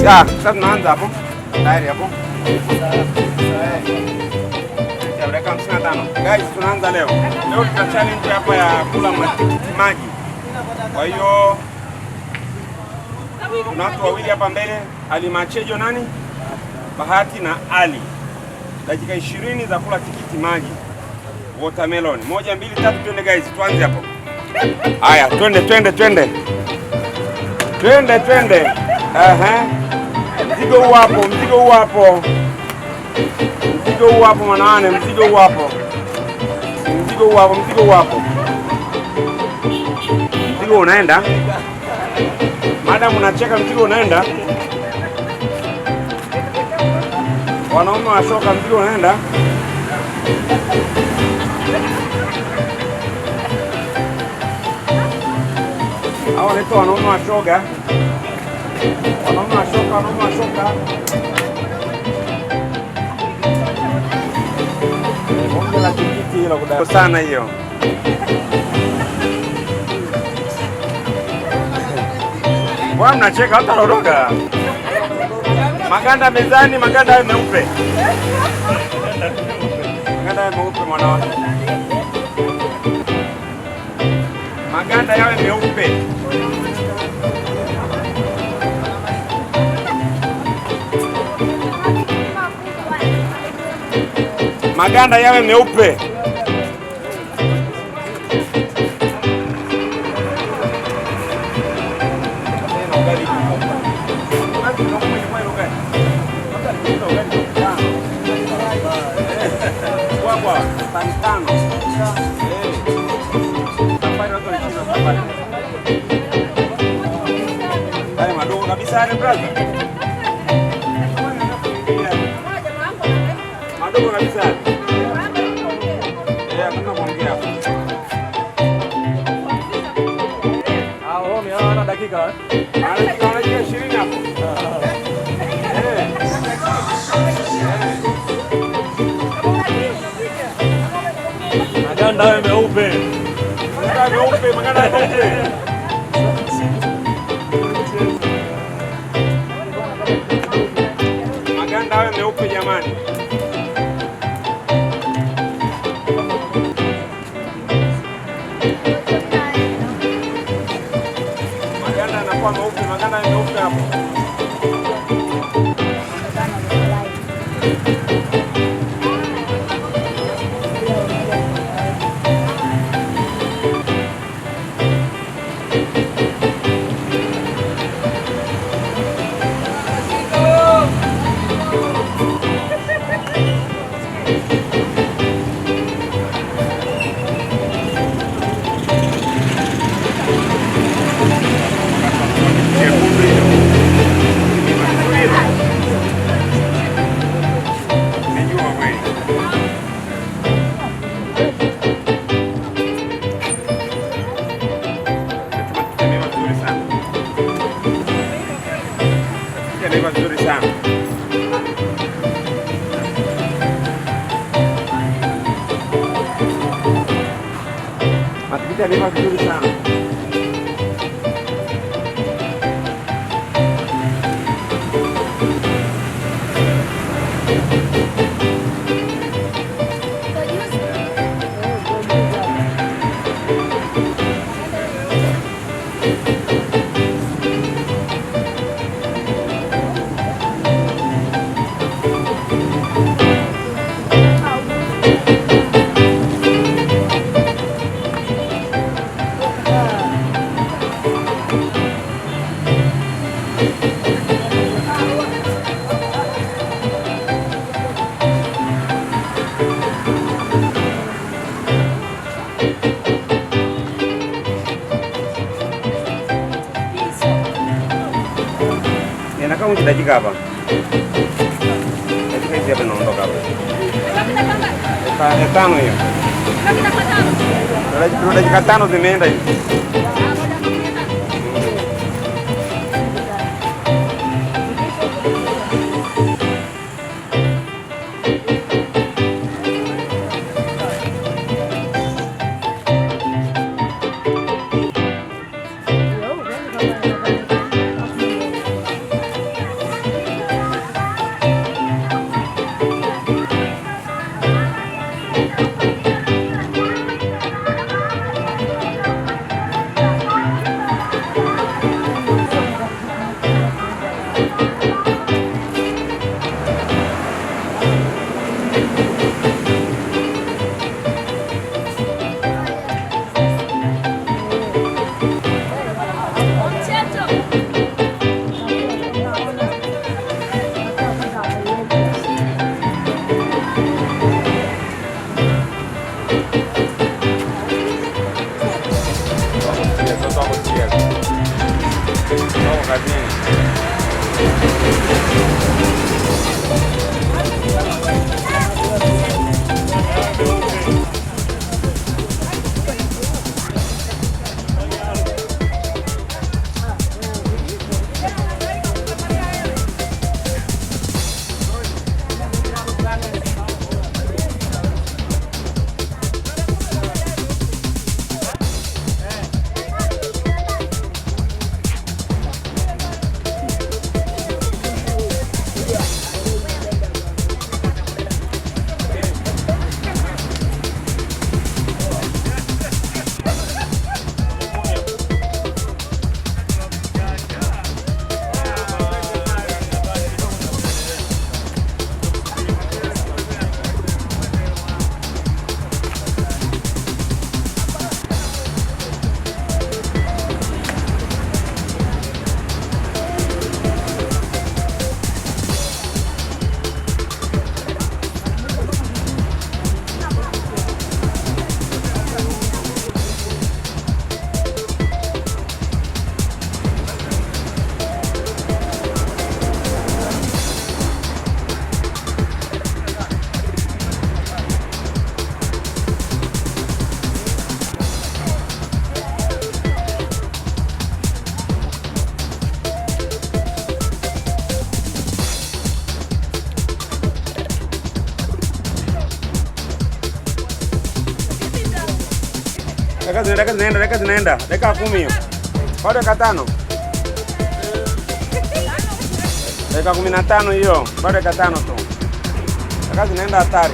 Sasa tunaanza hapo. Tayari hapo. Dakika 55. Guys, tunaanza leo. Leo tuna challenge hapa ya kula matikiti maji. Kwa hiyo kuna watu wawili hapa mbele, Ali Machejo nani? Bahati na Ali. Dakika 20 za kula tikiti maji. Watermelon. 1 2 3, twende guys, tuanze hapo. Haya, twende twende twende. Twende twende. Aha. Mzigo huu hapo, mzigo huu hapo. Mzigo huu hapo mwanawane, mzigo huu hapo. Mzigo huu hapo, mzigo huu hapo. Mzigo unaenda. Madam unacheka, mzigo unaenda. Wanaume wa soka, mzigo unaenda. Hao wanaitwa wanaume wa shoga. Wanaume wa shoka, wanaume wa shoka. Bonge la tikiti hilo kudai sana hiyo. Mbona mnacheka hata rodoka? Maganda mezani, maganda hayo meupe. Maganda hayo meupe mwanawake. Maganda yawe meupe. Maganda yawe meupe. Haya madogo kabisa yale brother. Madogo kabisa. Hakuna kuongea hapo. Ah, homie, ana dakika. Ana dakika 20 hapo. Maganda hayo meupe. Maganda meupe, maganda meupe. Maganda hayo meupe jamani. Maganda yanakuwa meupe, maganda meupe hapo. Vizuri sana. Matikiti yameiva vizuri sana. Inakaa dakika hapa. Dakika hizi hapa naondoka hapa. Tano hiyo. Dakika 5 zimeenda hivi. Wako serious, wako serious. Wako kazini. Dakika zinaenda, dakika zinaenda, dakika 10 hiyo. Bado dakika 5. Dakika 15 hiyo, bado dakika 5 tu. Dakika zinaenda hatari.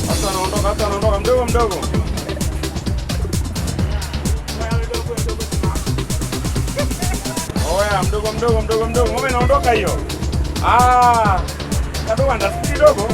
Watu wanaondoka, watu wanaondoka mdogo mdogo. Oya, mdogo mdogo mdogo mdogo. Ng'ombe inaondoka hiyo. Ah, kadogo ana speed dogo.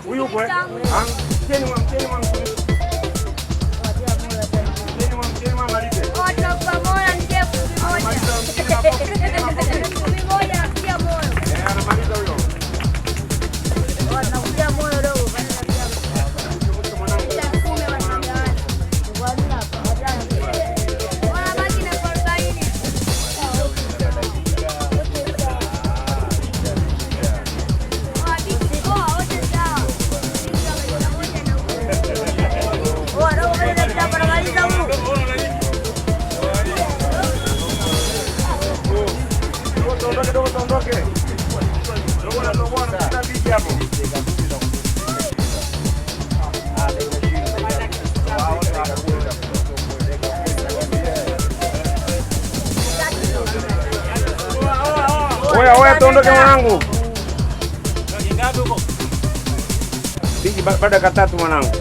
Huyu huko eh? Ah, mtieni mwa mtieni mwa mtieni mwa mtieni mwa malize. Tunakupa moyo ni 10,000. 10,000 nakutia moyo. Eh, anamaliza huyo. Nakutia moyo dogo. Mwanangu. 10,000 wanagawana. Wanabaki na 40. Wote sawa. Dogo tuondoke, dogo tuondoke. Dogo na dogo anapita bigi hapo. Oya, oya tuondoke mwanangu. Ngapi huko? Bigi baada ya katatu mwanangu.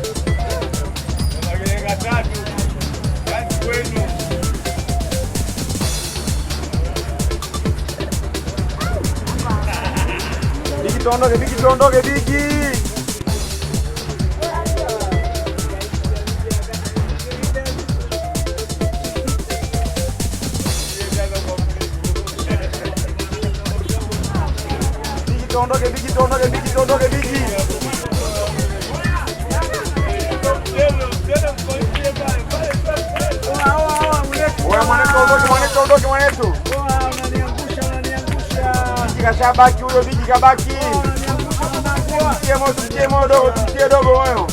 Bigi tuondoke, bigi tuondoke, bigi. Bigi tuondoke, bigi tuondoke, bigi tuondoke, bigi. Oya mwanetu ondoke, mwanetu ondoke, mwanetu. Bigi kashabaki huyo, bigi kabaki. Tumtie moyo, tumtie moyo dogo, tumtie dogo moyo.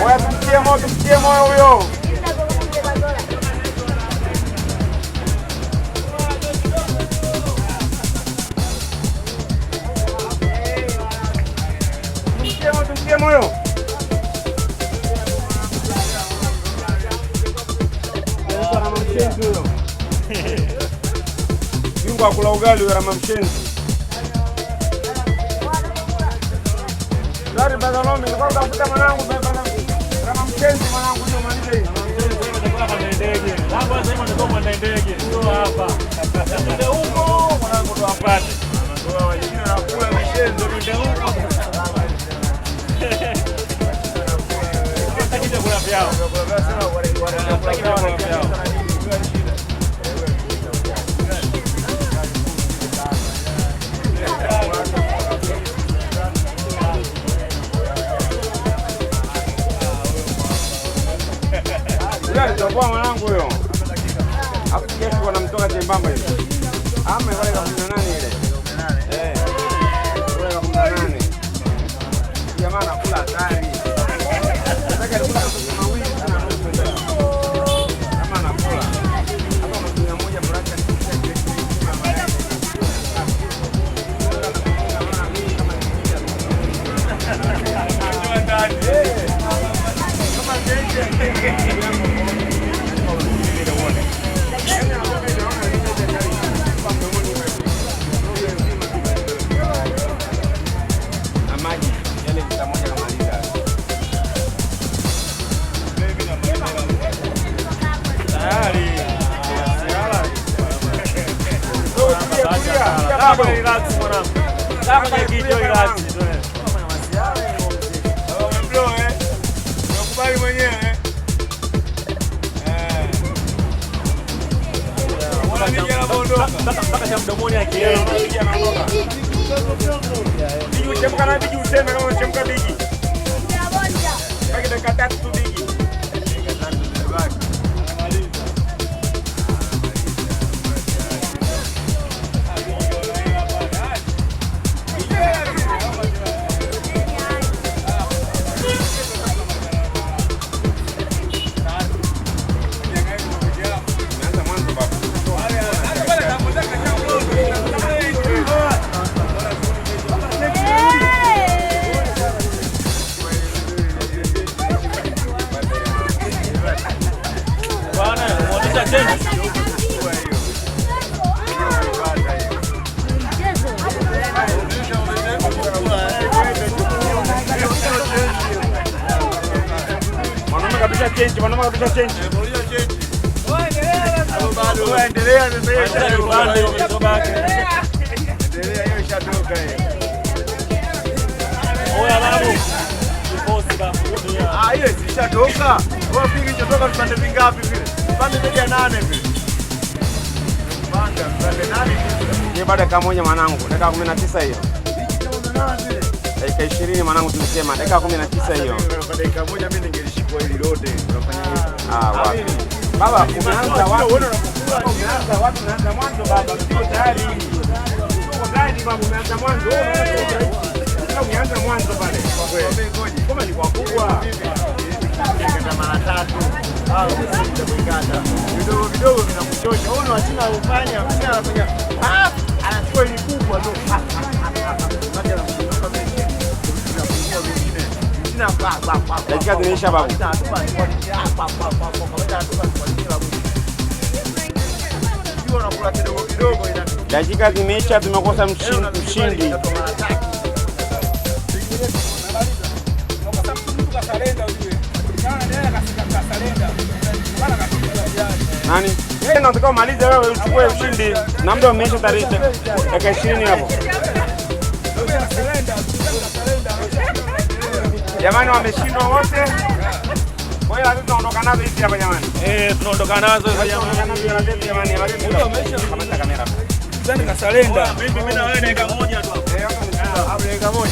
Oya tumtie moyo, tumtie moyo huyo. Tumtie moyo, tumtie moyo. Rama mshenzi huyo. Bingwa wa kula ugali huyo Rama mshenzi. Sorry brother Lomi, nilikuwa natafuta mwanangu brother. Rama mshenzi mwanangu ndio malize hii. Hapo sasa hivi ndio mwenda ndege. Huyo hapa. Ndio huko mwanangu ndo apate. Kula mshenzi Ndio huko. Hataki vyakula vyao. Hataki vyakula vyao. Yule alitoboa mwanangu huyo. Hapo kesho wanamtoka chembamba ile. Ama wale wa 18 ile. Eh. Wale wa 18. Jamaa anakula hatari. Nataka alikula masunia mawili tu na nusu. Kama anakula. Hapa masunia moja buraka ni kisha kile kile. Na maji yale lita moja kamaliza. Tayari. Tulia, tulia. Hapo relax mwanangu. Hapo kijo relax. Umeblow eh? Unakubali mwenyewe eh? Eh. Mbona Bigi anavyoondoka? Mpaka cha mdomoni akielewa. Bigi anaondoka. Bigi uchemka na Bigi useme kama unachemka Bigi. Baki dakika 3 tu Bigi. Umeanza mwanzo baba. Bwana, muonesha change. Mwanaume kabisa change, mwanaume kabisa change. Endelea. Oya babu. Kiposi babu. Ah, ile zilishatoka. Wewe pigi ilichotoka vipande vingapi vile? Vipande zaidi ya 8 vile. Panga vipande 8 Ni baada ya dakika moja mwanangu, dakika 19 hiyo. Dakika 20 mwanangu, tulisema dakika 19 hiyo. Kwa dakika moja mimi ningelishikwa hili lote. Unafanya hivi. Ah, wapi. Baba, umeanza wapi? Umeanza wapi? Umeanza mwanzo baba, sio tayari. Uko gani baba, umeanza mwanzo. Wewe unaanza umeanza mwanzo pale. Kama ni kwa kubwa. Nikata mara tatu au sita kuikata. Vidogo vidogo vinakuchosha. Wewe unachina ufanya, mchina anafanya. Ah, anachukua ile kubwa tu. Maji anakutoka vingine. Vinapungua vingine. Mchina pa pa pa. Dakika zimeisha babu. Unakula kidogo kidogo ina Dakika zimeisha, tumekosa mshindi. Nani? Nataka umalize wewe uchukue ushindi na muda umeisha tarehe dakika 20 hapo. Jamani, wameshindwa wote. Kwa hiyo tunaondoka nazo hizi hapa jamani. Eh, tunaondoka nazo hizi jamani. Tunaondoka nazo hela zetu jamani, hela zetu. Kamata kamera. Mimi na wewe dakika moja tu hapo. Eh, hapa ni dakika moja.